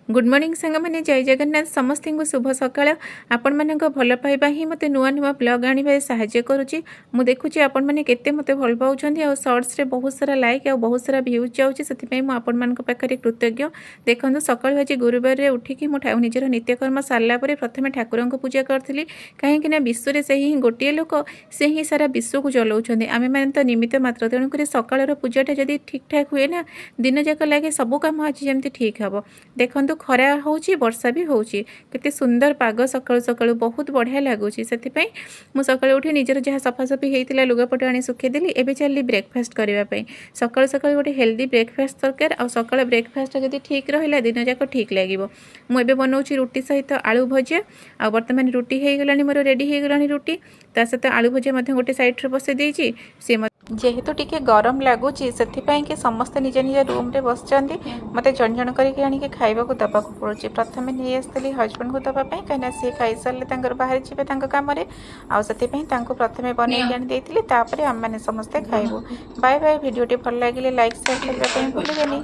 Good morning ସାଙ୍ଗମାନେ, ଜୟ ଜଗନ୍ନାଥ। ସମସ୍ତଙ୍କୁ ଶୁଭ ସକାଳ। ଆପଣମାନଙ୍କ ଭଲ ପାଇବା ହିଁ ମୋତେ ନୂଆ ନୂଆ ବ୍ଲଗ୍ ଆଣିବାରେ ସାହାଯ୍ୟ କରୁଛି। ମୁଁ ଦେଖୁଛି ଆପଣମାନେ କେତେ ମୋତେ ଭଲ ପାଉଛନ୍ତି ଆଉ ସର୍ଟସରେ ବହୁତ ସାରା ଲାଇକ୍ ଆଉ ବହୁତ ସାରା ଭ୍ୟୁଜ୍ ଯାଉଛି, ସେଥିପାଇଁ ମୁଁ ଆପଣମାନଙ୍କ ପାଖରେ କୃତଜ୍ଞ। ଦେଖନ୍ତୁ, ସକାଳୁ ଆଜି ଗୁରୁବାରରେ ଉଠିକି ମୁଁ ନିଜର ନିତ୍ୟକର୍ମ ସାରିଲା ପରେ ପ୍ରଥମେ ଠାକୁରଙ୍କୁ ପୂଜା କରିଥିଲି, କାହିଁକିନା ବିଶ୍ୱରେ ସେହି ହିଁ ଗୋଟିଏ ଲୋକ, ସେ ହିଁ ସାରା ବିଶ୍ୱକୁ ଚଲାଉଛନ୍ତି, ଆମେମାନେ ତ ନିମିତ୍ତ ମାତ୍ର। ତେଣୁକରି ସକାଳର ପୂଜାଟା ଯଦି ଠିକ୍ଠାକ୍ ହୁଏ ନା, ଦିନ ଯାକ ଲାଗେ ସବୁ କାମ ଆଜି ଯେମିତି ଠିକ୍ ହେବ। ଦେଖନ୍ତୁ, ଖରା ହେଉଛି, ବର୍ଷା ବି ହେଉଛି, କେତେ ସୁନ୍ଦର ପାଗ। ସକାଳୁ ସକାଳୁ ବହୁତ ବଢ଼ିଆ ଲାଗୁଛି। ସେଥିପାଇଁ ମୁଁ ସକାଳୁ ଉଠି ନିଜର ଯାହା ସଫାସଫି ହେଇଥିଲା ଲୁଗାପଟା ଆଣି ଶୁଖେଇଦେଲି। ଏବେ ଚାଲିଲି ବ୍ରେକଫାଷ୍ଟ କରିବା ପାଇଁ। ସକାଳୁ ସକାଳୁ ଗୋଟେ ହେଲ୍ଦି ବ୍ରେକଫାଷ୍ଟ ଦରକାର, ଆଉ ସକାଳ ବ୍ରେକଫାଷ୍ଟଟା ଯଦି ଠିକ୍ ରହିଲା, ଦିନ ଯାକ ଠିକ୍ ଲାଗିବ। ମୁଁ ଏବେ ବନାଉଛି ରୁଟି ସହିତ ଆଳୁ ଭଜା। ଆଉ ବର୍ତ୍ତମାନ ରୁଟି ହେଇଗଲାଣି ମୋର, ରେଡ଼ି ହେଇଗଲାଣି ରୁଟି, ତା ସହିତ ଆଳୁ ଭଜା ମଧ୍ୟ ଗୋଟେ ସାଇଡ଼୍ରେ ବସେଇ ଦେଇଛି। ସେ ଯେହେତୁ ଟିକେ ଗରମ ଲାଗୁଛି, ସେଥିପାଇଁ କି ସମସ୍ତେ ନିଜ ନିଜ ରୁମ୍ରେ ବସିଛନ୍ତି, ମୋତେ ଜଣ ଜଣ କରିକି ଆଣିକି ଖାଇବାକୁ ଦେବାକୁ ପଡ଼ୁଛି। ପ୍ରଥମେ ନେଇ ଆସିଥିଲି ହଜବେଣ୍ଡକୁ ଦେବା ପାଇଁ, କାହିଁକିନା ସିଏ ଖାଇସାରିଲେ ତାଙ୍କର ବାହାରି ଯିବେ ତାଙ୍କ କାମରେ, ଆଉ ସେଥିପାଇଁ ତାଙ୍କୁ ପ୍ରଥମେ ବନେଇକି ଆଣି ଦେଇଥିଲି, ତାପରେ ଆମେମାନେ ସମସ୍ତେ ଖାଇବୁ। Bye bye. ଭିଡ଼ିଓଟି ଭଲ ଲାଗିଲେ ଲାଇକ୍, ସେୟାର କରିବା ପାଇଁ ଭୁଲିବେନି।